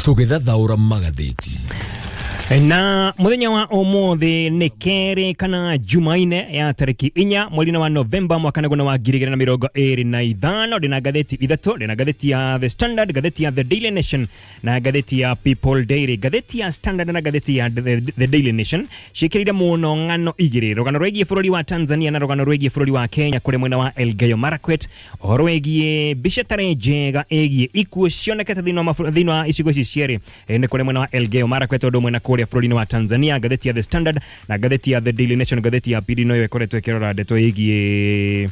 Tũgĩthathaũra magathĩti. Na muthenya wa umuthi nĩ kerĩ kana Jumaine ya tarĩki 4 mweri-inĩ wa Novemba mwaka nĩguo wa 2025. Ndĩna ngathĩti ithatũ, ndĩna ngathĩti ya The Standard, ngathĩti ya The Daily Nation na ngathĩti ya People Daily. Ngathĩti ya Standard na ngathĩti ya The Daily Nation ciĩkĩrĩire mũno ng'ano igĩrĩ, rũgano rwĩgiĩ bũrũri wa Tanzania na rũgano rwĩgiĩ bũrũri wa Kenya kũrĩ mwena wa Elgeyo Marakwet, ũhoro wĩgiĩ mbica ĩtarĩ njega ĩgiĩ ikuũ cionekete thĩinĩ wa icigo ici cierĩ. Nĩ kũrĩ mwena wa Elgeyo Marakwet ũndũ ũmwe na kũrĩa bũrũri-inĩ wa Tanzania. Ngathĩti ya The Standard na ngathĩti ya The Daily Nation, ngathĩti ya pili noyo ĩkoretwo ĩkĩrora ndeto ĩgiĩ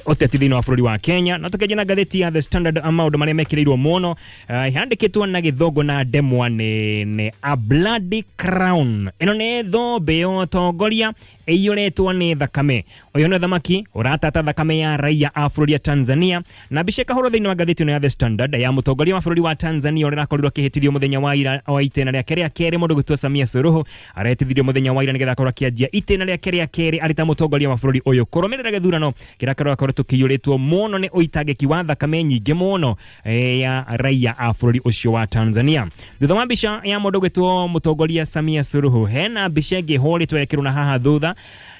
ũteti thĩinĩ wa bũrũri wa Kenya. No tũkĩanjia na ngathĩti ya The Standard, maũndũ marĩa mekĩrĩirwo mũno yandĩkĩtwo na gĩthũngũ na ndemwa nene, "A Bloody Crown", ĩno nĩ thũmbĩ ya ũtongoria ĩiyũrĩtwo nĩ thakame. Ũyũ nĩ ũthamaki ũratata thakame ya raia a bũrũri ya Tanzania. Na mbica ĩkahũrwo thĩinĩ wa ngathĩti ĩno ya The Standard ya mũtongoria wa bũrũri wa Tanzania ũrĩa ũrakorirwo akĩhĩtithio mũthenya wa ira wa itĩna rĩake rĩa kerĩ. Mũndũ gwĩtwo Samia Suluhu arehĩtithirio mũthenya wa ira nĩgetha akorwo akĩanjia itĩna rĩake rĩa kerĩ arĩ ta mũtongoria wa bũrũri ũyũ, kũrũmĩrĩra gĩthurano kĩrĩa kĩrakoretwo kĩiyũrĩtwo mũno nĩ ũitangĩki wa thakame nyingĩ mũno ya raia a bũrũri ũcio wa Tanzania. Thutha wa mbica ya mũndũ gwĩtwo mũtongoria Samia Suluhu, hena mbica ĩngĩ ĩhũrĩtwo ĩkĩrwo na haha thutha,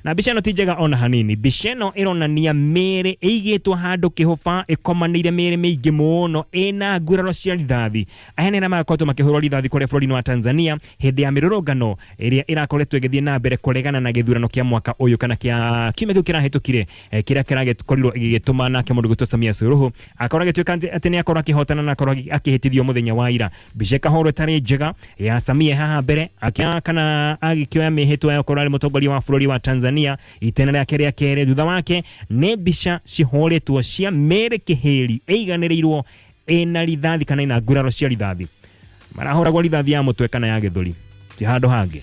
na mbica ĩno ti njega ona hanini. Mbica ĩno ĩronania mĩĩrĩ ĩigĩtwo handũ kĩhũba, ĩkomanĩire, mĩĩrĩ mĩingĩ mũno ĩna nguraro cia rithathi. Aya nĩ arĩa magakoretwo makĩhũrwo rithathi kũrĩa bũrũri-inĩ wa Tanzania hĩndĩ ya mĩrũrũngano ĩrĩa ĩrakoretwo ĩgĩthiĩ na mbere kũregana na gĩthurano kĩa mwaka ũyũ kana kĩa kiumia kĩu kĩrahĩtũkire, kĩrĩa kĩragĩkorirwo gĩgĩtũma nake mũndũ gwĩtwo Samia Suluhu akorwo agĩtuĩka atĩ nĩ akorwo akĩhotana na akorwo akĩhĩtithio mũthenya wa ira. Mbica ĩkahũrwo ĩtarĩ njega ya Samia haha mbere akĩoya kana agĩkĩoya mĩhĩtwa ya gũkorwo arĩ mũtongoria wa bũrũri wa Tanzania itĩna rĩake rĩa kerĩ. Thutha wake nĩ mbica cihũrĩtwo cia mĩĩrĩ kĩhĩri ĩiganĩrĩirwo ĩna rithathi kana ĩna nguraro cia rithathi. Marahũragwo rithathi ya mũtwe kana ya gĩthũri, ti handũ hangĩ.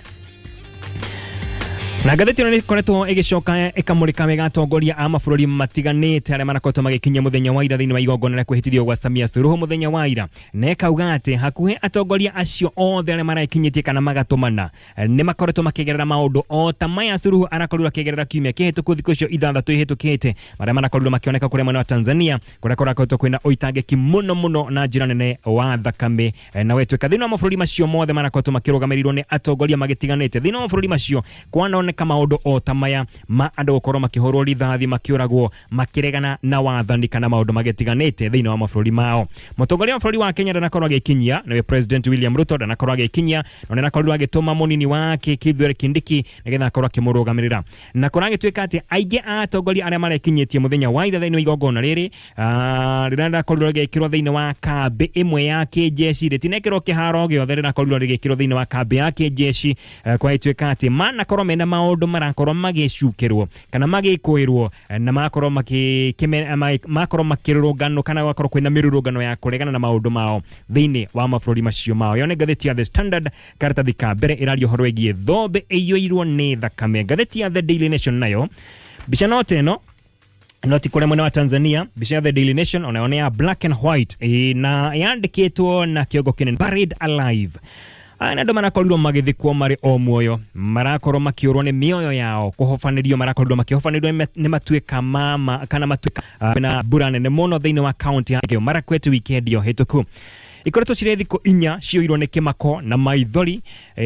Na ngathĩti ĩno nĩ ĩkoretwo ĩgĩcoka ĩkamũrĩka wega atongoria a mabũrũri matiganĩte arĩa marakoretwo magĩkinyia mũthenya wa ira thĩinĩ wa igongona rĩa kwĩhĩtithio gwa Samia Suluhu mũthenya wa ira, na ĩkauga atĩ hakuhĩ atongoria acio othe arĩa marekinyĩtie kana magatũmana nĩ makoretwo makĩgerera maũndũ o ta maya Suluhu arakorirwo akĩgerera kiumia kĩhĩtũku, thikũ icio 6 ihĩtũkĩte, marĩa marakorirwo makĩoneka kũrĩa mwena wa Tanzania, kũrĩa kũrakoretwo kwĩna ũitangĩki mũno mũno na njĩra nene wa thakame. Na wetwĩka thĩinĩ wa mabũrũri macio mothe marakoretwo makĩrũgamĩrĩirwo nĩ atongoria magĩtiganĩte, thĩinĩ wa mabũrũri macio kwanoneka maũndũ o ta maya ma andũ gũkorwo makĩhũrwo rithathi, makĩũragwo, makĩregana na wathani kana maũndũ magĩtiganĩte thĩinĩ wa mabũrũri mao. Mũtongoria wa bũrũri wa Kenya ndanakorwo agĩkinyia, nĩwe President William Ruto ndanakorwo agĩkinyia, no nĩarakorirwo agĩtũma mũnini wake Kithure Kindiki nĩgetha akorwo akĩmũrũgamĩrĩra. Na kũragĩtuĩka atĩ aingĩ a atongoria arĩa marekinyĩtie mũthenya wa ira thĩinĩ wa igongona rĩrĩ, rĩrĩa rĩrakorirwo rĩgĩkĩrwo thĩinĩ wa kambĩ ĩmwe ya kĩnjeshi, rĩtinekĩrwo kĩharo gĩothe, rĩrakorirwo rĩgĩkĩrwo thĩinĩ wa kambĩ ya kĩnjeshi, kwagĩtuĩka atĩ manakorwo mena maũndũ marakorwo magĩcukĩrwo kana magĩkũĩrwo, na makorwo makorwo makĩrũrũnganwo kana gwakorwo kwĩna mĩrũrũngano ya kũregana na maũndũ mao thĩinĩ wa mabũrũri macio mao. Ĩyo nĩ ngathĩti ya The Standard, karatathi ka mbere ĩraria ũhoro wĩgiĩ thũmbĩ ĩiyũirwo nĩ thakame. Ngathĩti ya The Daily Nation nayo mbica no ta ĩno, no ti kũrĩa mwena wa Tanzania. Mbica ya The Daily Nation onayo nĩ ya black and white, na yandĩkĩtwo na kĩongo kĩnene, "Buried Alive". Aya nĩ andũ marakorirwo magĩthikwo marĩ o muoyo, marakorwo makĩũrwo nĩ mĩoyo yao, kũhobanĩrio marakorirwo makĩhobanĩrio nĩ matuĩka mama kana matuĩka na mbura nene mũno thĩinĩ wa kaunti ya Elgeyo Marakwet weekend ĩyo hĩtũku. Ikoretwo cirĩ thikũ 4 ciyũirwo nĩ kĩmako na maithori,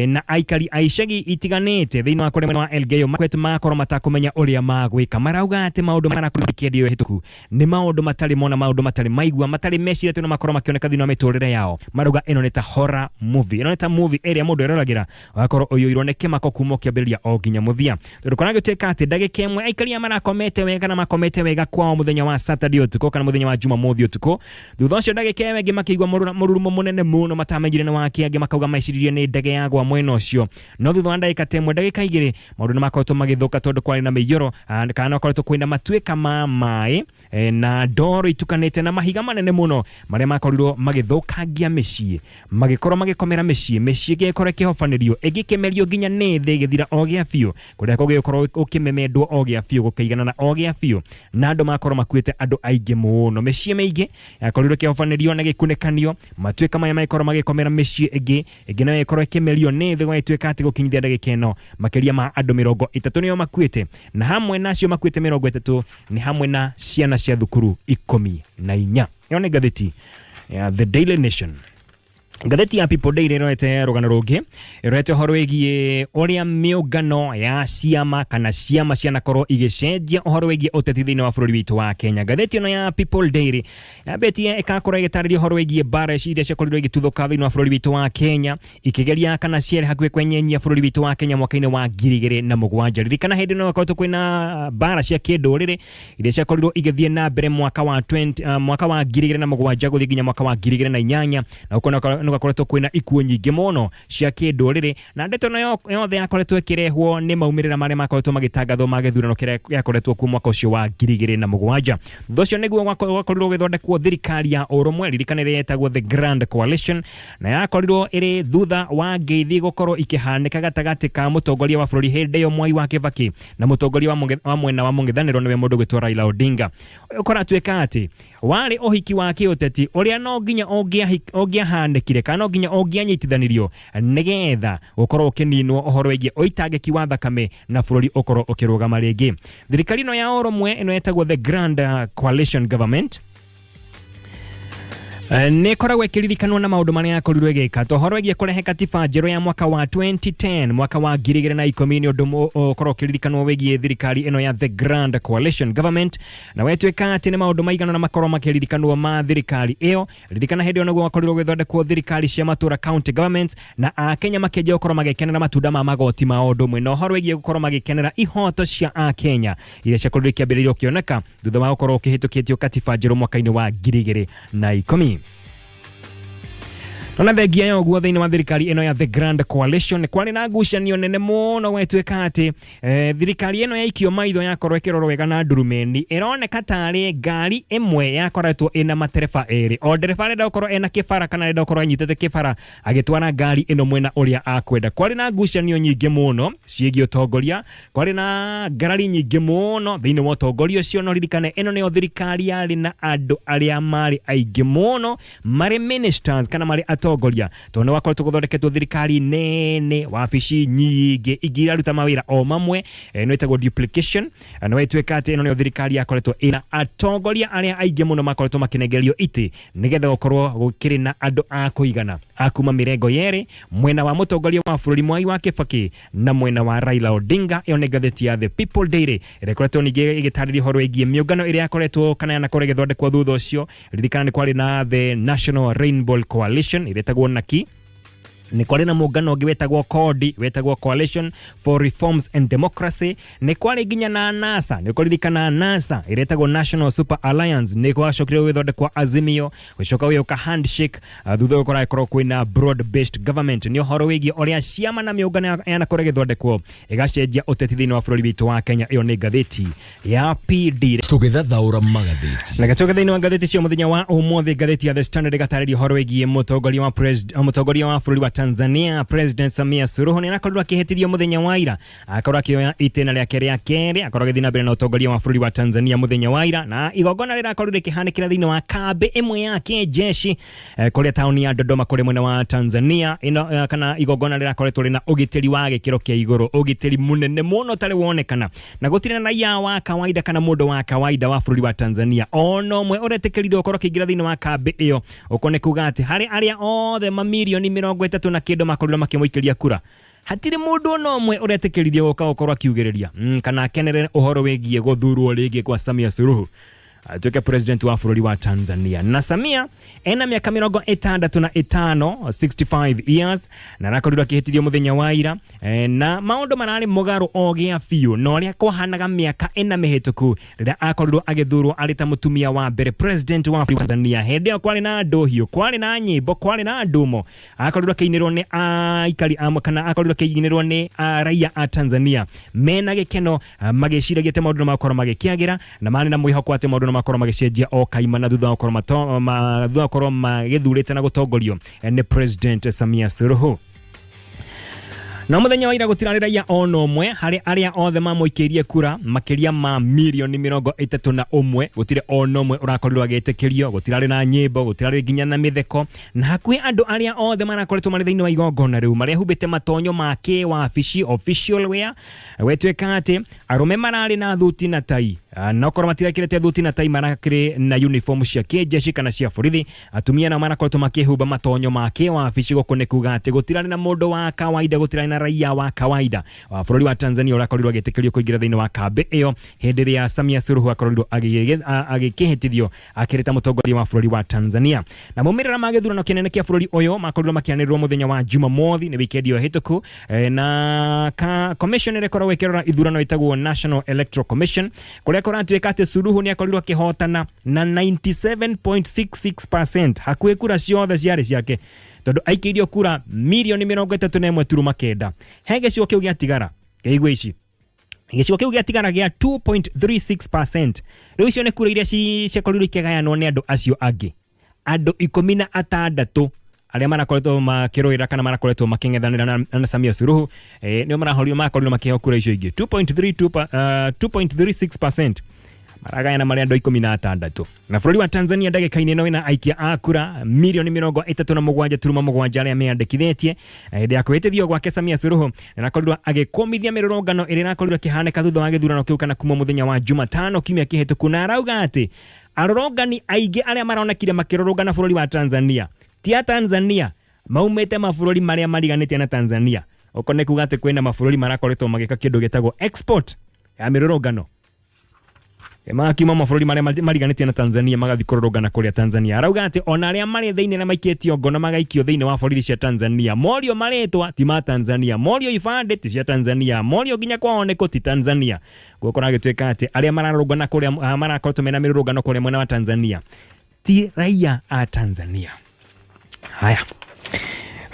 na aikari a icagi itiganĩte thĩinĩ wa kũrĩa mwena wa Elgeyo Marakwet magakorwo matakũmenya ũrĩa magwĩka. Marauga atĩ maũndũ marakorirwo weekend ĩyo hĩtũku nĩ maũndũ matarĩ mona, maũndũ matarĩ maigua, matarĩ meciria atĩ no makorwo makĩoneka thĩinĩ wa mĩtũrĩre yao. Marauga ĩno nĩ ta horror movie, ĩno nĩ ta movie ĩrĩa mũndũ eroragĩra ũgakorwo ũiyũirwo nĩ kĩmako kuma ũkĩambĩrĩria o nginya mũthia, tondũ kũragĩtuĩka atĩ ndagĩka ĩmwe aikari aya marakomete wega na makomete wega kwao mũthenya wa Saturday ũtukũ kana mũthenya wa Jumamothi ũtukũ. Thutha ũcio ndagĩka ĩyo ĩngĩ makĩigua mũrurumo mũnene mũno matamenyire nĩ wake. Angĩ makauga meciririe nĩ ndege yagwa mwena ũcio, no thutha wa ndagĩka ta 1, ndagĩka 2, maũndũ nĩ makoretwo magĩthũka tondũ kwarĩ na mĩiyũro, kana no koretwo kwĩna matuĩka ma maĩ, na ndoro itukanĩte na mahiga manene mũno marĩa makorirwo magĩthũkangia mĩciĩ, magĩkorwo magĩkomera mĩciĩ, mĩciĩ ĩgĩkorwo ĩkĩhobanĩrio, ĩngĩ ĩkĩmerio nginya nĩ thĩ ĩgĩthira o gĩa biũ, kũrĩa kũgĩkorwo gũkĩmemendwo o gĩa biũ, gũkĩiganana o gĩa biũ, na andũ makorwo makuĩte andũ aingĩ mũno. Mĩciĩ mĩingĩ yakorirwo ĩkĩhobanĩrio na gĩkunĩkanio, matuĩka maya magĩkorwo magĩkomera mĩciĩ ĩngĩ, ĩngĩ nayo ĩkorwo ĩkĩmerio nĩ thĩ. Gwagĩtuĩka atĩ gũkinyithia ndagĩka ĩno makĩria ma andũ 30 nĩo makuĩte, na hamwe na acio makuĩte 30 nĩ hamwe na ciana cia thukuru 14. Ĩyo nĩ ngathĩti ya The Daily Nation. Ngathĩti ya People Daily ĩrorete rũgano rũngĩ, ĩrorete ũhoro wĩgiĩ ũrĩa mĩũngano ya ciama kana ciama cianakorwo igĩcenjia ũhoro wĩgiĩ ũteti thĩinĩ wa bũrũri witũ wa Kenya. Ngathĩti ĩno ya People Daily yambĩtie ĩgakorwo ĩgĩtarĩria ũhoro wĩgiĩ mbara iria ciakorirwo igĩtuthũka thĩinĩ wa bũrũri witũ wa Kenya, ikĩgeria kana ciarĩ hakuhĩ kwenyenyia bũrũri witũ wa Kenya mwaka-inĩ wa 2007. Ririkana hĩndĩ ĩno gwakoretwo kwĩna mbara cia kĩndũrĩrĩ iria ciakorirwo igĩthiĩ na mbere mwaka wa 20, mwaka wa 2007 gũthiĩ nginya mwaka wa 2008, na gũkũ nĩ gwakoretwo kwĩna ikuũ nyingĩ mũno cia kĩndũrĩrĩ, na ndeto ĩno yothe yakoretwo ĩkĩrehwo nĩ maumĩrĩra marĩa makoretwo magĩtangathwo ma gĩthurano kĩrĩa gĩakoretwo kuo mwaka ũcio wa 2007. Thutha ũcio nĩguo gwakorirwo gũgĩthondekwo thirikari ya ũrũmwe, ririkana ĩrĩa yetagwo the Grand Coalition, na yakorirwo ĩrĩ thutha wa ngeithi gũkorwo ikĩhanĩka gatagatĩ ka mũtongoria wa bũrũri hĩndĩ ĩyo Mwai wa Kibaki na mũtongoria wa mwena wa mũng'ethanĩro nĩwe mũndũ gwĩtwo Raila Odinga. Ũkoratuĩka atĩ warĩ ũhiki wa kĩũteti ũrĩa no nginya ũngĩahanĩkire kana no nginya ũngĩanyitithanirio nĩgetha gũkorwo ũkĩninwo ũhoro wĩgiĩ ũitangĩki wa thakame na bũrũri ũkorwo ũkĩrũgama rĩngĩ. Thirikari ĩno ya ũrũmwe ĩno yetagwo the Grand Coalition Government nĩ ĩkoragwo ĩkĩririkanwo na maũndũ marĩa yakorirwo ĩgĩka ta ũhoro wĩgiĩ kũrehe katiba njerũ ya mwaka wa 2010, mwaka wa 2010, nĩ ũndũ ũkorwo ũkĩririkanwo wĩgiĩ thirikari ĩno ya the Grand Coalition Government, na wetuĩka atĩ nĩ maũndũ maigana na makorwo makĩririkanwo ma thirikari ĩyo. Ririkana hĩndĩ ĩyo nĩguo gwakorirwo gũgĩthondekwo thirikari cia matũra, county governments, na akenya makĩanjia gũkorwo magĩkenera matunda ma magoti ma ũndũ ũmwe na ũhoro wĩgiĩ gũkorwo magĩkenera ihoto cia akenya iria ciakorirwo ikĩambĩrĩria gũkĩoneka thutha wa gũkorwo ũkĩhĩtũkĩtio katiba njerũ mwaka-inĩ wa 2010. Nona thengia ya ũguo, thĩinĩ wa thirikari ĩno ya the Grand Coalition kwarĩ na ngucanio nene mũno, gwĩtuĩka atĩ thirikari ĩno yaikio maitho yakorwo ĩkĩrorwo wega na ndurumeni, ĩroneka tarĩ ngari ĩmwe yakoretwo ĩna matereba erĩ, o ndereba arenda gũkorwo ena kĩbara kana arenda gũkorwo anyitĩte kĩbara agĩtwara ngari ĩno mwena ũrĩa akwenda. Kwarĩ na ngucanio nyingĩ mũno ciĩgiĩ ũtongoria, kwarĩ na ngarari nyingĩ mũno thĩinĩ wa ũtongoria ũcio. No ririkane ĩno nĩyo thirikari yarĩ na andũ arĩa marĩ aingĩ mũno marĩ ministers kana marĩ atongoria, tondũ nĩ gwakoretwo gũthondeketwo thirikari nene, wabici nyingĩ ingĩ iraruta mawĩra o mamwe, ĩno ĩtagwo duplication. Na ĩtuĩka atĩ ĩno nĩyo thirikari yakoretwo ĩna atongoria arĩa aingĩ mũno makoretwo makĩnengerio itĩ nĩgetha gũkorwo gũkĩrĩ na andũ a kũigana a kuma mĩrengo yerĩ, mwena wa mũtongoria wa bũrũri Mwai wa Kibaki na mwena wa Raila Odinga. Ĩyo nĩ ngathĩti ya The People Daily ĩrĩa ĩkoretwo ningĩ ĩgĩtarĩria ũhoro wĩgiĩ mĩũngano ĩrĩa yakoretwo kana yanakorwo ĩgĩthondekwo thutha ũcio. Ririkana nĩ kwarĩ na the National Rainbow Coalition ĩrĩa ĩtagwo NAKI, nĩ kwarĩ na mũngano ũngĩ wetagwo CORD, wetagwo Coalition for Reforms and Democracy, nĩ kwarĩ nginya na NASA, nĩ kũririkana NASA ĩrĩa ĩtagwo National Super Alliance, nĩ gwacokire gũgĩthondekwo Azimio, gũcoka gũgĩũka handshake, thutha ũyũ kũragĩkorwo kwĩna broad based government. Nĩ ũhoro wĩgiĩ ũrĩa ciama na mĩũngano yanakorwo ĩgĩthondekwo ĩgacenjia ũteti thĩinĩ wa bũrũri witũ wa Kenya. Ĩyo nĩ ngathĩti ya PD. Tũgĩthathaũra magathĩti. Na gĩcoke thĩinĩ wa ngathĩti cia mũthenya wa ũmũthĩ, ngathĩti ya The Standard ĩgatarĩria ũhoro wĩgiĩ mũtongoria wa bũrũri wa Tanzania, President Samia Suluhu, nĩ arakorirwo akĩhĩtithio mũthenya wa ira, akorwo akĩoya itĩna rĩake rĩa kerĩ, akorwo agĩthiĩ na mbere na ũtongoria wa bũrũri wa Tanzania mũthenya wa ira, na igongona rĩrakorirwo rĩkĩhanĩkĩra thĩinĩ wa kambĩ ĩmwe ya kĩnjeshi kũrĩa taũni ya Dodoma kũrĩa mwena wa Tanzania ĩno, kana igongona rĩrakoretwo rĩna ũgitĩri wa gĩkĩro kĩa igũrũ, ũgitĩri mũnene mũno ũtarĩ wonekana, na gũtirĩ na raia wa kawaida kana mũndũ wa kawaida wa bũrũri wa Tanzania ona ũmwe ũretĩkĩrirwo gũkorwo akĩingĩra thĩinĩ wa kambĩ ĩyo. Ũko nĩ kuga atĩ harĩ arĩa othe mamirioni 30 na kĩndũ makorirwo makĩmũikĩria kura, hatirĩ mũndũ ona ũmwe ũretĩkĩririo gũka gũkorwo akiugĩrĩria kana akenerere ũhoro wĩgiĩ gũthurwo rĩngĩ kwa Samia Suluhu atuĩke president wa bũrũri wa Tanzania. Na Samia ena mĩaka 65, 65 years, na arakorirwo akĩhĩtithio mũthenya wa ira, na maũndũ mararĩ mũgarũ o gĩa biũ na ũrĩa kwahanaga mĩaka 4 mĩhĩtũku rĩrĩa akorirwo agĩthurwo arĩ ta mũtumia wa mbere president wa bũrũri wa Tanzania. Hĩndĩ ĩyo kwarĩ na ndũhiũ, kwarĩ na nyĩmbo, kwarĩ na ndumo, akorirwo akĩinĩrwo nĩ aikari a kana akorirwo akĩinĩrwo nĩ raia a Tanzania mena gĩkeno, magĩciragia atĩ maũndũ nĩ makorwo magĩkĩagĩra na marĩ na mwĩhoko atĩ maũndũ nĩ makorwo magĩcenjia o kaimana thutha wa gũkorwo magĩthurĩte na gũtongorio nĩ President Samia Suluhu. No mũthenya wa ira gũtirarĩ raia ona ũmwe harĩ arĩa othe mamũikĩirie kura makĩria ma mirioni 31, gũtirĩ ona ũmwe ũrakorirwo agĩtĩkĩrio. Gũtirarĩ na nyĩmbo, gũtirarĩ nginya na mĩtheko, na hakuhĩ andũ arĩa othe marakoretwo marĩ thĩinĩ wa igongona rĩu marehubĩte matonyo ma kĩwabici, official wear. Gwĩtuĩka atĩ arũme mararĩ na thuti na tai, na okorwo matirekĩrĩte thuti na tai marakĩrĩ na uniform cia kĩnjeshi kana cia borithi. Atumia nao marakoretwo makĩhumba matonyo ma kĩwabici. Gũkũ nĩ kuga atĩ gũtirarĩ na mũndũ wa kawaida, gũtirarĩ na raia wa kawaida wa bũrũri wa Tanzania ũrakorirwo agĩtĩkĩrio kũingĩra thĩinĩ wa kambĩ ĩyo hĩndĩ ĩrĩa Samia Suluhu akorirwo agĩkĩhĩtithio akĩrĩ ta mũtongoria wa bũrũri wa Tanzania. Na maumĩrĩra ma gĩthurano kĩnene kĩa bũrũri ũyũ makorirwo makĩanĩrĩrwo mũthenya wa Jumamothi, nĩ wikendi ĩyo hĩtũku, na commission ĩrĩa ĩkoragwo ĩkĩrora ithurano ĩtagwo National Electoral Commission, kũrĩa kũratuĩka atĩ Suluhu nĩ akorirwo akĩhotana na 97.66%. Hakuhĩ kura ciothe ciarĩ ciake, tondũ aikĩirio kura mirioni 31.9. He gĩcigo kĩu gĩatigara kĩigua ici, gĩcigo kĩu gĩatigara gĩa 2.36%, rĩu icio nĩ kura iria ciakorirwo ikĩgayanwo nĩ andũ acio angĩ, andũ 16 arĩa marakoretwo makĩrũĩra kana marakoretwo makĩng'ethanĩra na Samia Suluhu, nĩo marahorirwo marakorirwo makĩheo kura icio ingĩ 2.32 2.36% maragayana marĩ andũ 16. Na bũrũri wa Tanzania ndagĩka-inĩ ĩno ĩna aikia a kura mirioni 37.7 arĩa meyandĩkithĩtie. Na hĩndĩ ya kwĩhĩtithio gwake, Samia Suluhu nĩarakorirwo agĩkũmithia mĩrũrũngano ĩrĩa ĩrakorirwo ĩkĩhanĩka thutha wa gĩthurano kĩu kana kuma mũthenya wa Jumatano kiumia kĩhĩtũku, na arauga atĩ arũrũngani aingĩ arĩa maronekire makĩrũrũngana bũrũri wa Tanzania ti a Tanzania, maumĩte mabũrũri marĩa mariganĩtie na Tanzania. Ũko nĩ kuga atĩ kwĩna mabũrũri marakoretwo magĩka kĩndũ gĩtagwo export ya mĩrũrũngano, makiuma mabũrũri marĩa mariganĩtie na Tanzania magathiĩ kũrũrũngana kũrĩa Tanzania. Arauga atĩ ona arĩa marĩ thĩinĩ na maikĩtio ngono magaikio thĩinĩ wa borithi cia Tanzania, morio marĩtwa ti ma Tanzania, morio ibandĩ ti cia Tanzania, morio nginya kwao nĩkũ ti Tanzania. Guo kũragĩtuĩka atĩ arĩa mararũrũngana kũrĩa, marakoretwo mena mĩrũrũngano kũrĩa mwena wa Tanzania ti raia a Tanzania. Haya.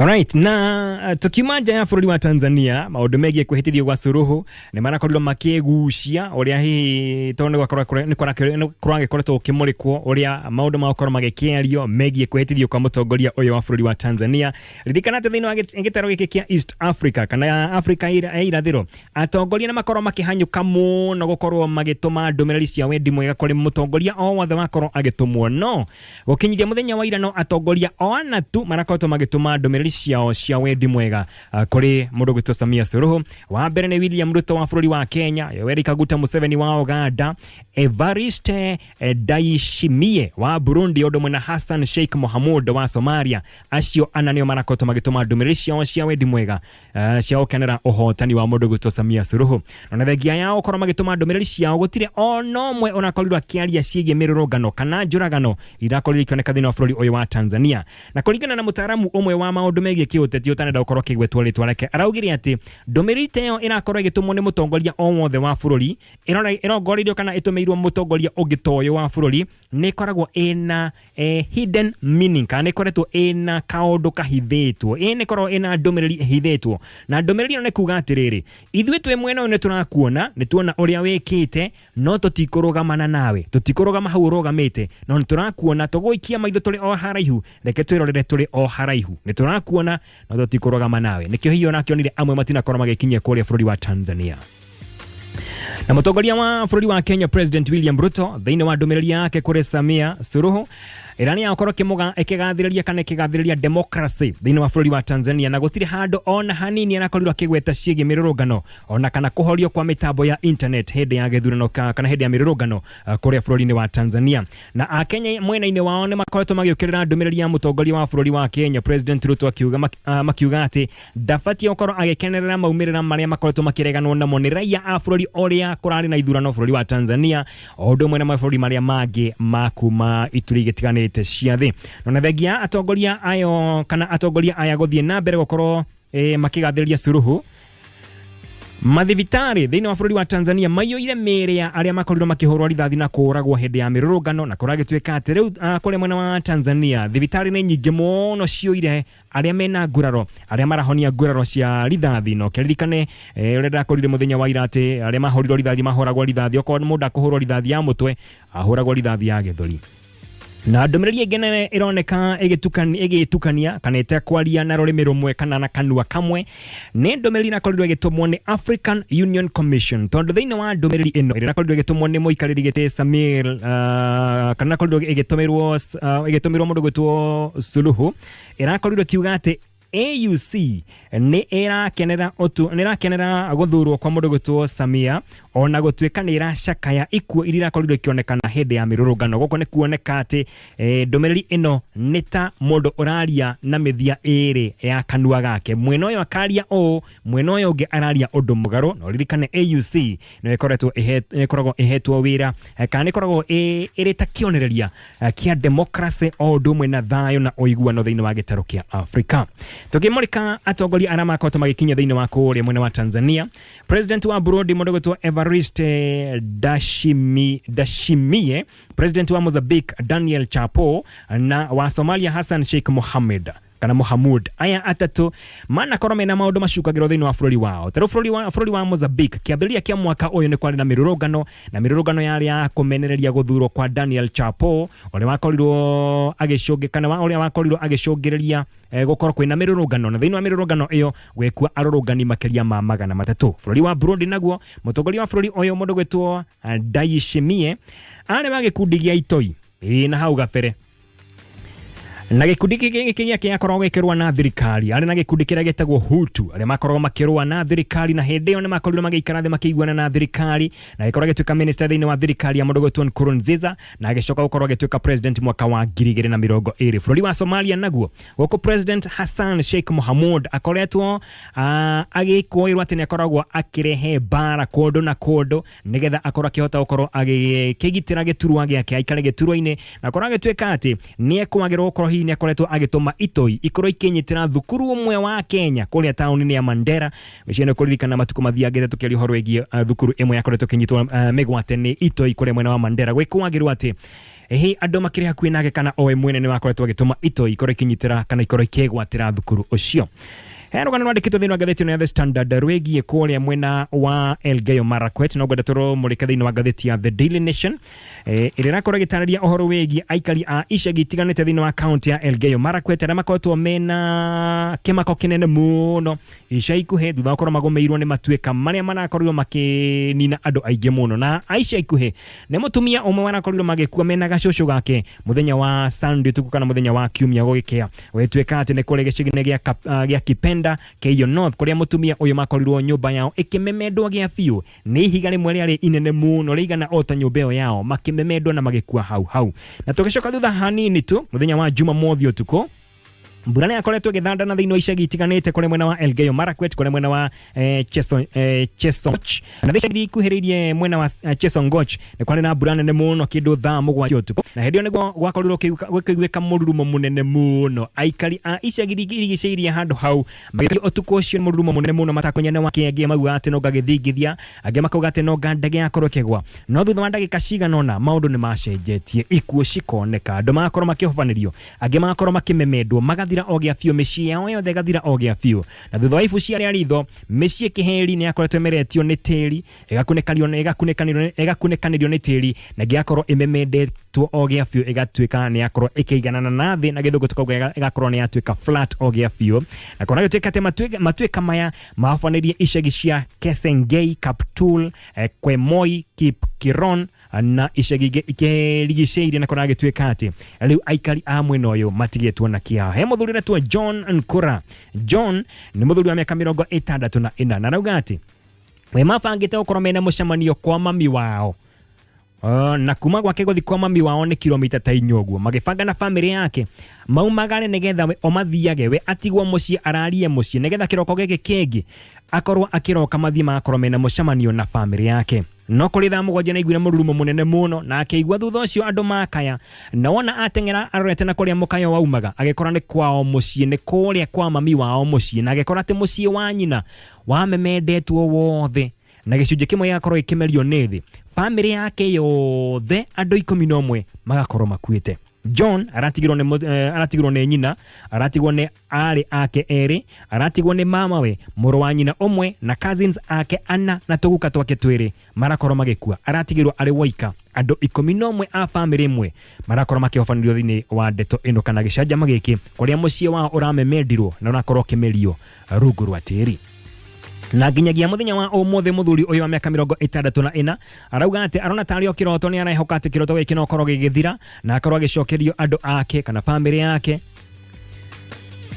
Alright, na tukiuma nja ya bũrũri wa Tanzania, maũndũ megiĩ kwĩhĩtithio gwa Suluhu nĩ marakorirwo makĩgucia ũrĩa hihi tondũ nĩ kũragĩkoretwo gũkĩmũrĩkwo ũrĩa maũndũ magũkorwo magĩkĩario megiĩ kwĩhĩtithio kwa mũtongoria ũyũ wa bũrũri wa Tanzania. Ririkana atĩ thĩinĩ wa gĩtarũ gĩkĩ kĩa East Africa kana Africa ya irathĩro, atongoria nĩ makorwo makĩhanyũka mũno gũkorwo magĩtũma ndũmĩrĩri cia wendi mwega kũrĩ mũtongoria o wothe wakorwo agĩtũmwo. No gũkinyĩria mũthenya wa ira, no atongoria o ana tu marakoretwo magĩtũma ndũmĩrĩri ciao cia wendi mwega kũrĩ mũndũ gwĩtwo Samia Suluhu. Wa mbere nĩ William Ruto wa bũrũri wa Kenya, Yoweri Kaguta Museveni wa Uganda, Evariste Ndayishimiye wa Burundi, ũndũ ũmwe na Hassan Sheikh Mohamud wa Somalia. Acio ana nĩo marakoretwo magĩtũma ndũmĩrĩri ciao cia wendi mwega, cia gũkenera ũhotani wa mũndũ gwĩtwo Samia Suluhu. Na thengia yao gũkorwo magĩtũma ndũmĩrĩri ciao, gũtirĩ ona ũmwe ũrakorirwo akĩaria ciĩgiĩ mĩrũrũngano kana njũragano irakorirwo ikĩoneka thĩinĩ wa bũrũri ũyũ wa Tanzania. Na kũringana na mũtaaramu ũmwe wa maũndũ megiĩ kĩũteti ũtanenda gũkorwo akĩgwetwo rĩtwa rĩake, araugire atĩ ndũmĩrĩri ta ĩyo ĩrakorwo ĩgĩtũmwo nĩ mũtongoria o wothe wa bũrũri ĩrongoreirio kana ĩtũmĩirwo mũtongoria ũngĩ ta ũyũ wa bũrũri nĩ ĩkoragwo ĩna hidden meaning, kana nĩ ĩkoretwo ĩna kaũndũ kahithĩtwo, nĩ ĩkoragwo ĩna ndũmĩrĩri ĩhithĩtwo. Na ndũmĩrĩri ĩno nĩ kuga atĩrĩrĩ, ithuĩ twĩ mwena ũyũ nĩ tũrakuona, nĩ tuona ũrĩa wĩkĩte, no tũtikũrũgamana nawe, tũtikũrũgama hau ũrũgamĩte, no nĩ tũrakuona, tũgũikia maitho tũrĩ o haraihu, reke twĩrorere tũrĩ o haraihu, nĩ tũrakuona no tũtikũrũgama nawe. Nĩkĩo hihi onakĩonire amwe matinakorwo magĩkinyia kũrĩa bũrũri wa Tanzania. Na mũtongoria wa bũrũri wa Kenya, President William Ruto, thĩinĩ wa ndũmĩrĩri yake kũrĩ Samia Suluhu ĩrĩa nĩ yakorwo ĩkĩgathĩrĩria kana ĩkĩgathĩrĩria democracy thĩinĩ wa bũrũri wa Tanzania, na gũtirĩ handũ ona hanini arakorirwo akĩgweta ciĩgiĩ mĩrũrũngano ona kana kũhorio kwa mĩtambo ya internet hĩndĩ ya gĩthurano kana hĩndĩ ya mĩrũrũngano kũrĩa bũrũri-inĩ wa Tanzania. Na akenya mwena-inĩ wao nĩ makoretwo magĩũkĩrĩra ndũmĩrĩri ya mũtongoria wa bũrũri wa Kenya, President Ruto, akiuga makiuga atĩ ndabatiĩ gũkorwo agĩkenerera maumĩrĩra marĩa makoretwo makĩreganwo namo nĩ raia a bũrũri ũrĩa kũrarĩ na ithurano, bũrũri wa Tanzania, o ũndũ ũmwe na mabũrũri marĩa mangĩ ma kuma ituri igĩtiganĩte cia thĩ. Na thengia atongoria ayo kana atongoria aya gũthiĩ na mbere gũkorwo makĩgathĩrĩria Suluhu, mathibitarĩ thĩinĩ wa bũrũri wa Tanzania maiyũire mĩĩrĩ ya arĩa makorirwo makĩhũrwo rithathi na kũũragwo hĩndĩ ya mĩrũrũngano. Na kũragĩtuĩka atĩ rĩu kũrĩa mwena wa Tanzania thibitarĩ nĩ nyingĩ mũno ciyũire arĩa mena nguraro, arĩa marahonia nguraro cia rithathi. Na ũkĩririkane ũrĩa ndakorire mũthenya wa ira atĩ arĩa mahũrirwo rithathi mahũragwo rithathi, okorwo mũndũ akũhũrwo rithathi ya mũtwe, ahũragwo rithathi ya gĩthũri. Na ndũmĩrĩri ĩngĩ nayo ĩroneka ĩgĩtukania kana ĩtekwaria na rũrĩmĩ rũmwe kana na kanua kamwe nĩ ndũmĩrĩri ĩrakorirwo ĩgĩtũmwo nĩ African Union Commission, tondũ thĩinĩ wa ndũmĩrĩri ĩno ĩrĩa ĩrakorirwo ĩgĩtũmwo nĩ mũikarĩri gĩtĩ Samir kana ĩrakorirwo ĩgĩtũmĩrwo mũndũ gwĩtwo Suluhu, ĩrakorirwo ĩkiuga atĩ AUC nĩ ĩrakenera ũtu nĩ ĩrakenera gũthurwo kwa mũndũ gwĩtwo Samia, ona gũtuĩka nĩ ĩracakaya ikuũ iria irakorirwo ikĩonekana hĩndĩ ya mĩrũrũngano. Gũkũ nĩ kuoneka atĩ ndũmĩrĩri ĩno nĩ ta mũndũ ũraria na mĩthia ĩrĩ ya kanua gake, mwena ũyũ akaria ũũ, mwena ũyũ ũngĩ araria ũndũ mũgarũ. Na ũririkane AUC nĩ ĩkoretwo ĩkoragwo ĩhetwo wĩra kana nĩ ĩkoragwo ĩrĩ ta kĩonereria kĩa democracy o ũndũ ũmwe na thayũ na ũiguano thĩinĩ wa gĩtarũ kĩa Afrika. Tũkĩmũrĩka atongoria arĩa makoretwo magĩkinya thĩinĩ wa kũrĩa mwena wa Tanzania, President wa Burundi mũndũ gwĩtwo Evariste Ndayishimiye, President wa Mozambique Daniel Chapo na wa Somalia Hassan Sheikh Mohamed kana Mohamud. Aya atatũ manakorwo mena maũndũ macukagĩrwo thĩinĩ wa bũrũri wao. Tarĩu bũrũri wa Mozambique, kĩambĩrĩria kĩa mwaka ũyũ nĩ kwarĩ na mĩrũrũngano, na mĩrũrũngano yarĩ ya kũmenereria gũthurwo kwa Daniel Chapo, ũrĩa wakorirwo agĩcũngĩ kana ũrĩa wakorirwo agĩcũngĩrĩria gũkorwo kwĩna mĩrũrũngano, na thĩinĩ wa mĩrũrũngano ĩyo gwĩkua arũrũngani makĩria ma 300. Bũrũri wa Burundi naguo, mũtongoria wa bũrũri ũyũ mũndũ gwĩtwo Ndayishimiye arĩ wa gĩkundi gĩa itoi ĩĩ na hau gabere, na gĩkundi gĩkĩ gĩake gĩakoragwo gĩkĩrũa na thirikari, arĩ na gĩkundi kĩrĩa gĩtagwo Hutu, arĩa makoragwo makĩrũa na thirikari, na hĩndĩ ĩyo nĩ makorirwo magĩikara thĩ makĩiguana na thirikari, na agĩkorwo agĩtuĩka minister thĩinĩ wa thirikari ya mũndũ gwĩtwo Nkurunziza, na agĩcoka gũkorwo agĩtuĩka president mwaka wa 2020. Bũrũri wa Somalia naguo, gũkũ President Hassan Sheikh Mohamud akoretwo agĩkũĩrwo atĩ nĩ akoragwo akĩrehe mbara kũndũ na kũndũ nĩgetha akorwo akĩhota gũkorwo agĩkĩgitĩra gĩturwa gĩake, aikare gĩturwa-inĩ, na akorwo agĩtuĩka atĩ nĩ ekwagĩrwo gũkorwo hihi nĩ akoretwo agĩtũma itoi ikorwo ikĩnyitĩra thukuru ũmwe wa Kenya kũrĩa taũni-inĩ ya Mandera. Meciria nĩ kũririkana matukũ mathiangĩte tũkĩaria ũhoro wĩgiĩ thukuru ĩmwe yakoretwo ĩkĩnyitwo mĩgwate nĩ itoi kũrĩa mwena wa Mandera. Gwĩkũagĩrwo atĩ hihi andũ makĩrĩ hakuhĩ nake kana owe mwene nĩ wakoretwo agĩtũma itoi ikorwo ikĩnyitĩra kana ikorwo ikĩgwatĩra thukuru ũcio. He rũgano rwandĩkĩtwo thĩinĩ wa ngathĩti ĩno ya The Standard rwĩgiĩ kũrĩa mwena wa Elgeyo Marakwet, no ngwenda tũrũmũrĩke thĩinĩ wa ngathĩti ya The Daily Nation ĩrĩa ĩrakorwo ĩgĩtarĩria ũhoro wĩgiĩ aikari a icagi itiganĩte thĩinĩ wa kaunti ya Elgeyo Marakwet arĩa makoretwo mena kĩmako kĩnene mũno ica ikuhĩ thutha wa gũkorwo magũmĩirwo nĩ matuĩka marĩa marakorirwo makĩnina andũ aingĩ mũno. Na ica ikuhĩ nĩ mũtumia ũmwe warakorirwo magĩkua mena gacũcũ gake mũthenya wa Sunday ũtukũ kana mũthenya wa Kiumia gũgĩkĩa, gũgĩtuĩka atĩ nĩ kũrĩa gĩcagi-inĩ gĩa Kipenda, Keiyo North, kũrĩa mũtumia ũyũ makorirwo nyũmba yao ĩkĩmemendwo gĩa biũ nĩ ihiga rĩmwe rĩarĩ inene mũno rĩigana o ta nyũmba ĩyo yao, makĩmemendwo na magĩkua hau hau. Na tũgĩcoka thutha hanini tu, mũthenya wa Jumamothi ũtukũ mbura nĩ yakoretwo ĩgĩthandana thĩinĩ wa icagi itiganĩte kũrĩa mwena wa Elgeyo Marakwet, kũrĩa mwena wa Chesongoch, na icagi ikuhĩrĩirie mwena wa Chesongoch nĩ kwarĩ na mbura nene mũno kĩndũ thaa 7 ũtukũ, na hĩndĩ ĩyo nĩguo gwakorirwo gũkĩiguĩka mũrurumo mũnene mũno. Aikari a icagi irigicĩirie handũ hau magĩkio ũtukũ ũcio nĩ mũrurumo mũnene mũno matakũmenya nĩ wakĩ. Angĩ maugaga atĩ no ngagĩthingithia, angĩ makauga atĩ no nga ndege yakorwo ĩkĩgwa, no thutha wa ndagĩka cigana ũna maũndũ nĩ macenjetie, ikuũ cikoneka, andũ magakorwo makĩhobanĩrio, angĩ magakorwo makĩmemendwo magathira o gĩa biũ, mĩciĩ yao yothe ĩgathira o gĩa biũ. Na thutha wa ibucia rĩa ritho, mĩciĩ kĩhĩri nĩ yakoretwo ĩmeretio nĩ tĩri, ĩgakunĩkanĩrio nĩ tĩri, na ĩngĩ ĩgakorwo ĩmemendetwo o gĩa biũ, ĩgatuĩka nĩ yakorwo ĩkĩiganana na thĩ, na Gĩthũngũ tũkauga ĩgakorwo nĩ yatuĩka flat o gĩa biũ. Na kona gĩtuĩka atĩ matuĩka maya mahobanĩrie icagi cia Kesengei, Kaptul, Kwemoi, Kipkiron na icagi ingĩ ikĩrigicĩirie, na kũrĩa gĩtuĩka atĩ rĩu aikari a mwena ũyũ matigĩtwo na kĩeha. He mũthuri ũretwo John Nkura. John nĩ mũthuri wa mĩaka 64, na arauga atĩ we mabangĩte gũkorwo mena mũcemanio kwa mami wao, na kuma gwake gũthi kwa mami wao nĩ kilomita ta 4 ũguo. Magĩbanga na bamĩrĩ yake maumagare nĩgetha we o mathiage, we atigwo mũciĩ ararie mũciĩ, nĩgetha kĩroko gĩkĩ kĩngĩ akorwo akĩroka mathiĩ magakorwo mena mũcemanio na bamĩrĩ yake. No kũrĩ thaa 7 naiguire mũrurumo mũnene mũno, na akĩigua thutha ũcio andũ makaya, na wona ateng'era arorete na kũrĩa mũkayo waumaga, agĩkora nĩ kwao mũciĩ, nĩ kũrĩa kwa mami wao mũciĩ, na agĩkora atĩ mũciĩ wa nyina wamemendetwo wothe na gĩcunjĩ kĩmwe gĩgakorwo gĩkĩmerio nĩ thĩ, bamĩrĩ yake yothe andũ 11 magakorwo makuĩte. John aratigirwo nĩ aratigirwo nĩ nyina, aratigwo nĩ aarĩ ake erĩ, aratigwo nĩ mamawe, mũrũ wa nyina ũmwe na cousins ake ana na tũguka twake twĩrĩ marakorwo magĩkua. Aratigirwo arĩ woika. Andũ 11 a bamĩrĩ ĩmwe marakorwo makĩhobanĩrio thĩinĩ wa ndeto ĩno kana gĩcanjama gĩkĩ kũrĩa mũciĩ wao ũramemendirwo na ũrakorwo ũkĩmerio rungu rwa tĩri. Na nginyagia muthenya wa umuthi muthuri uyu wa miaka 64 arauga ati arona tarĩ o kĩroto, nĩ arehoka atĩ kĩroto gĩkĩ no korwo gĩgĩthira na akorwo agĩcokerio andũ ake kana bamĩrĩ yake,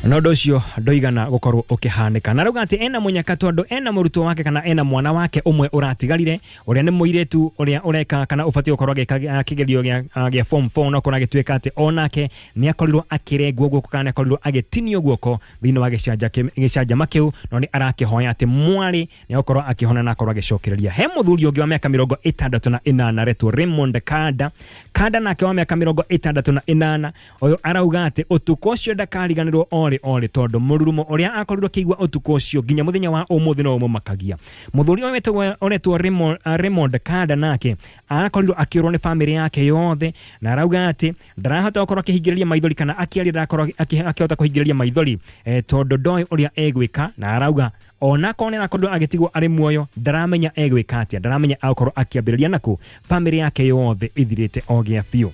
no ũndũ ũcio ndũigana gũkorwo ũkĩhanĩka. Na arauga atĩ ena mũnyaka tondũ ena mũrutwo wake kana ena mwana wake ũmwe ũratigarire ũrĩa nĩ mũirĩtu ũrĩa ũreka kana ũbatiĩ gũkorwo agĩka kĩgerio gĩa form 4, no korwo agĩtuĩka atĩ onake nĩ akorirwo akĩrengwo guoko kana nĩ akorirwo agĩtinio guoko thĩinĩ wa gĩcanjama kĩu, no nĩ arakĩhoya atĩ mwarĩ nĩ agũkorwo akĩhona na akorwo agĩcokereria. He mũthuri ũngĩ wa mĩaka 68 aretwo Raymond Kanda. Kanda nake wa mĩaka 68 ũyũ arauga atĩ ũtukũ ũcio ndakariganĩrwo orĩ orĩ, tondũ mũrurumo ũrĩa akorirwo akĩigua ũtukũ ũcio nginya mũthenya wa ũmũthĩ no ũmũmakagia. Mũthuri ũyũ ũretwo Raymond Kanda nake arakorirwo akĩũrwo nĩ bamĩrĩ yake yothe, na arauga atĩ ndarahota gũkorwo akĩhingĩrĩria maithori kana akĩaria ndarakorwo akĩhota kũhingĩrĩria maithori, tondũ ndoĩ ũrĩa egwĩka, na arauga onakorwo nĩ arakorirwo agĩtigwo arĩ muoyo ndaramenya egwĩka atĩa, ndaramenya agũkorwo akĩambĩrĩria nakũ, bamĩrĩ yake yothe ĩthirĩte o gĩa biũ.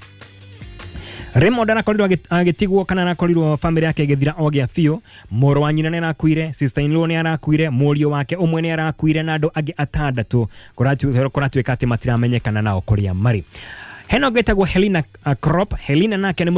Raymond arakorirwo agĩtigwo kana arakorirwo bamĩrĩ yake ĩgĩthira o gĩa biũ. Mũrũ wa nyina nĩ arakuire, sister in law nĩ arakuire, mũriũ wake ũmwe nĩ arakuire na andũ angĩ atandatũ kũratuĩka atĩ matiramenyekana nao kũrĩa marĩ. Hena ũngĩ wĩtagwo Helena Crop. Helena nake nĩ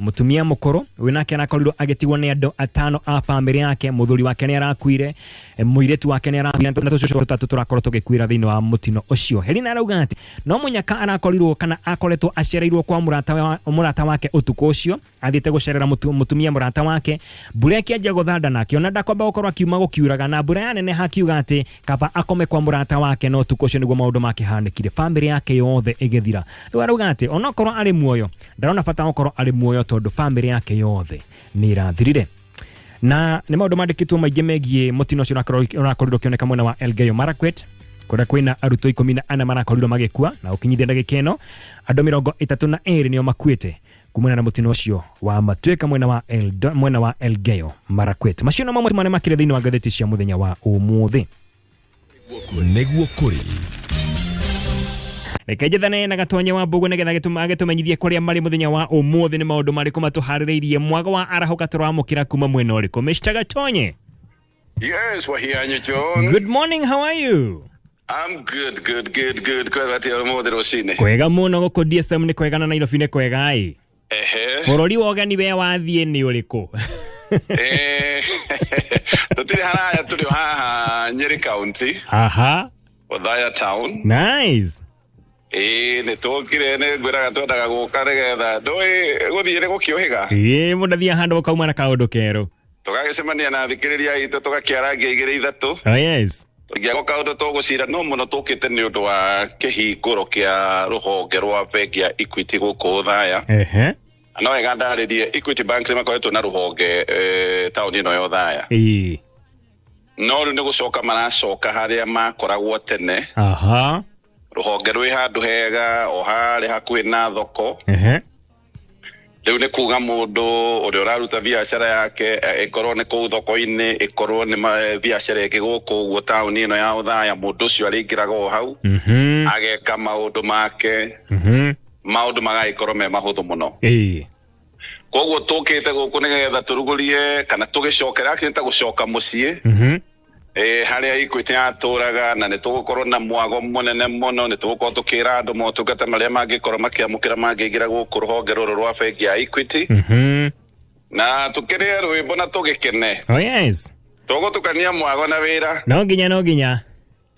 mũtumia mũkũrũ, ũyũ nake arakorirwo agĩtigwo nĩ andũ atano a bamĩrĩ yake. Mũthuri wake nĩ arakuire, mũirĩtu wake nĩ arakuire, na tũcũcũ tũtatũ tũrakorwo tũgĩkuĩra thĩinĩ wa mũtino ũcio. Helena arauga atĩ no mũnyaka arakorirwo kana akoretwo acereirwo kwa mũrata wake ũtukũ ũcio, athiĩte gũcerera mũtumia mũrata wake, mbura ĩkĩanjia gũthanda na akĩona ndakwamba gũkorwo akiuma gũkiuraga, na mbura yaneneha akiuga atĩ kaba akome kwa mũrata wake, no ũtukũ ũcio nĩguo maũndũ makĩhanĩkire, bamĩrĩ yake yothe ĩgĩthira. Rĩu arauga atĩ onokorwo arĩ muoyo ndarona bata wa gũkorwo arĩ muoyo tondũ bamĩrĩ yake yothe nĩ ĩrathirire. Na nĩ maũndũ mandĩkĩtwo maingĩ megiĩ mũtino ũcio ũrakorirwo ũkĩoneka mwena wa Elgeyo Marakwet, kũrĩa kwĩna arutwo 14 marakorirwo magĩkua, na ũkinyithia ndagĩka ĩno andũ 32 nĩo makuĩte kumana na mũtino ũcio wa matuĩka mwena wa Elgeyo Marakwet. Macio no mamwe marĩa makĩrĩ thĩinĩ wa ngathĩti cia mũthenya wa ũmũthĩ. Nĩguo kũrĩ. Reke njethane na Gatonye wa Mbũgũ nĩgetha agĩtũmenyithie kũrĩa marĩ mũthenya wa ũmũthĩ, nĩ maũndũ marĩkũ matũharĩrĩirie. Mwago wa arahũka tũramũkĩra kuma mwena ũrĩkũ? Mr. Gatonye. Yes, Wahianyu John. Good morning, how are you? I'm good, good, good, good. Kwega atĩa ũmũthĩ rũcinĩ? Kwega mũno gũkũ DSM nĩ kwega na Nairobi nĩ kwega ĩ. Ehe. Bũrũri wa ũgeni we wathiĩ nĩ ũrĩkũ? Tũtirĩ haraya, tũrĩ o haha Nyeri County. Aha. Othaya Town. Nice. Ĩĩ, nĩ tũkire, nĩ ngwĩraga twendaga gũka nĩgetha ndũĩ gũthiĩ nĩ gũkĩũhĩga. Ĩĩ, mũndũ athiaga handũ ũkauma na kaũndũ kerũ. Tũgagĩcemania na athikĩrĩria aitũ tũgakĩarangia igĩrĩ ithatũ. Oh yes. Tũngĩaga kaũndũ tũgũcira, no mũno tũkĩte nĩ ũndũ wa kĩhingũro kĩa rũhonge rwa bengi ya Equity gũkũ Othaya. Ehe. No wega ndarĩrie, Equity Bank nĩ makoretwo na rũhonge taũni ĩno ya Othaya. Ĩĩ. No rĩu nĩ gũcoka maracoka harĩa makoragwo tene. Aha. Rũhonge rwĩ handũ hega o harĩa hakuhĩ na thoko. Ehe. Rĩu nĩ kuga mũndũ ũrĩa ũraruta biacara yake, ĩkorwo nĩ kũu thoko-inĩ, ĩkorwo nĩ biacara ĩngĩ gũkũ ũguo taũni ĩno ya Othaya, mũndũ ũcio arĩingĩraga o hau, ageka maũndũ make, maũndũ magagĩkorwo me mahũthũ mũno. Ĩĩ. Koguo tũkĩte gũkũ nĩgetha tũrugũrie kana tũgĩcokera, actually nĩ ta gũcoka mũciĩ, harĩa Equity yatũraga, na nĩ tũgũkorwo na mwago mũnene mũno, nĩ tũgũkorwo tũkĩra andũ motungata marĩa mangĩkorwo makĩamũkĩra mangĩingĩra gũkũ rũhonge rũrũ rwa bengi ya Equity. Na tũkĩrĩe rwĩmbo na tũgĩkene. Oh yes. Tũgũtukania mwago na wĩra. No nginya, no nginya.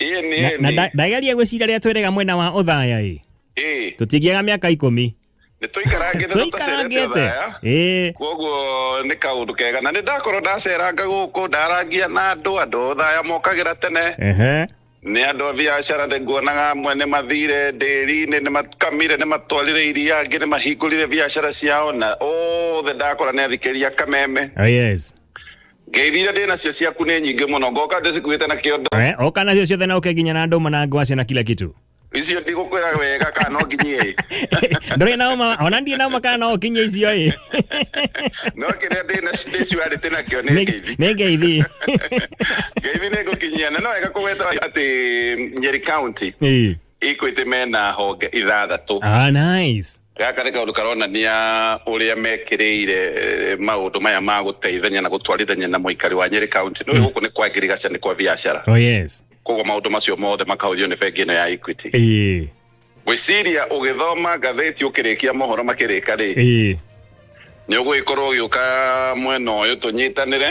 Ĩni, Na ĩni. Ndageria gwĩciria rĩrĩa twĩrĩga mwena wa Othaya ĩ. Ĩĩ. Tũtingĩaga mĩaka 10. Nĩ tũikarangĩte tũtacerete Tũikarangĩte. Othaya. Ĩĩ. Koguo nĩ kaũndũ kega, na nĩ ndakorwo ndaceranga gũkũ, ndarangia na andũ, andũ a Othaya mokagĩra tene. Ehe. Nĩ andũ a biacara, nĩ nguonaga amwe nĩ mathire ndĩri-inĩ, nĩ makamire, nĩ matwarire iria, angĩ nĩ mahingũrire biacara ciao, na othe ndakora nĩ athikĩrĩria Kameme. Oh yes. Ngeithi iria ndĩ nacio ciaku nĩ nyingĩ mũno, ngoka ndĩcikuĩte na kĩondo. Oka nacio ciothe na ũke nginya na ndũma na ngwacĩ na kila kitu. Icio ndigũkwĩra wega kana no nginyie. Ndũrĩ na ũma, ona ndirĩ na ũma kana no ũkinyie icio ĩ. No kĩrĩa ndĩ surety nakĩo nĩ ngeithi. Nĩ ngeithi. Ngeithi nĩ ngũkinyia, na no wega kũgweta atĩ Nyeri County Equity mena honge 6. Ah, nice. Gaka nĩ kaũndũ karonania ũrĩa mekĩrĩire maũndũ maya ma gũteithania na gũtwarithania na mũikari wa Nyeri County. Nĩ gũkũ nĩ kwa ngirigaca, nĩ kwa biacara. Oh yes. Koguo maũndũ macio mothe makahũthio nĩ bengi ĩno ya Equity. Ngwĩciria ũgĩthoma ngathĩti ũkĩrĩkia mohoro makĩrĩka rĩ, nĩ ũgũgĩkorwo ũgĩũka mwena ũyũ tũnyitanĩre.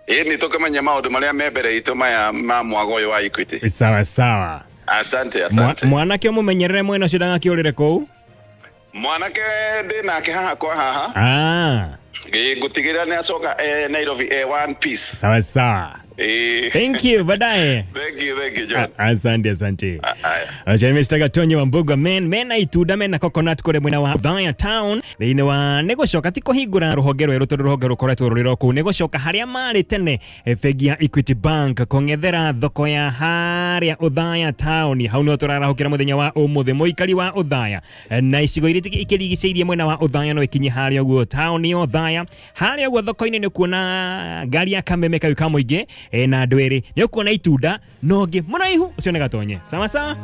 Ĩĩ, nĩ tũkĩmenya maũndũ marĩa me mbere itũ maya ma mwago ũyũ wa Equity. Sawa sawa. Asante, asante. Mwanake ũmũmenyerere mwena ũcio ndagakĩũrĩre kũu. Mwanake ndĩ nake haha kwa haha. Ah. Ngũtigĩrĩra nĩ acoka Nairobi one piece. Sawa sawa. Thank you, baadaye. Thank you, thank you, John. Asante, asante. Aya. Acha Mr. Gatonyi wa Mbuga men mena itunda mena coconut kure mwena wa Othaya Town thĩinĩ wa nĩ gũcoka ti kũhingũra rũhonge rwerũ tondũ rũhonge rũkoretwo rũrĩ ro kũu, nĩ gũcoka harĩa marĩ tene, bengi ya Equity Bank kũng'ethera thoko ya harĩa Othaya Town. Hau nĩho tũrarahũkĩra mũthenya wa ũmũthĩ. Mũikari wa Othaya na icigo iria ikĩrigicĩirie mwena wa Othaya no ikinye harĩa ũguo town ya Othaya, harĩa ũguo thoko-inĩ nĩ ũkuona ngari ya kameme kau ka mũingĩ, na andũ erĩ, nĩ ũkuona itunda na ũngĩ mũraihu ũcio nĩ Gatonye. Sawa sawa.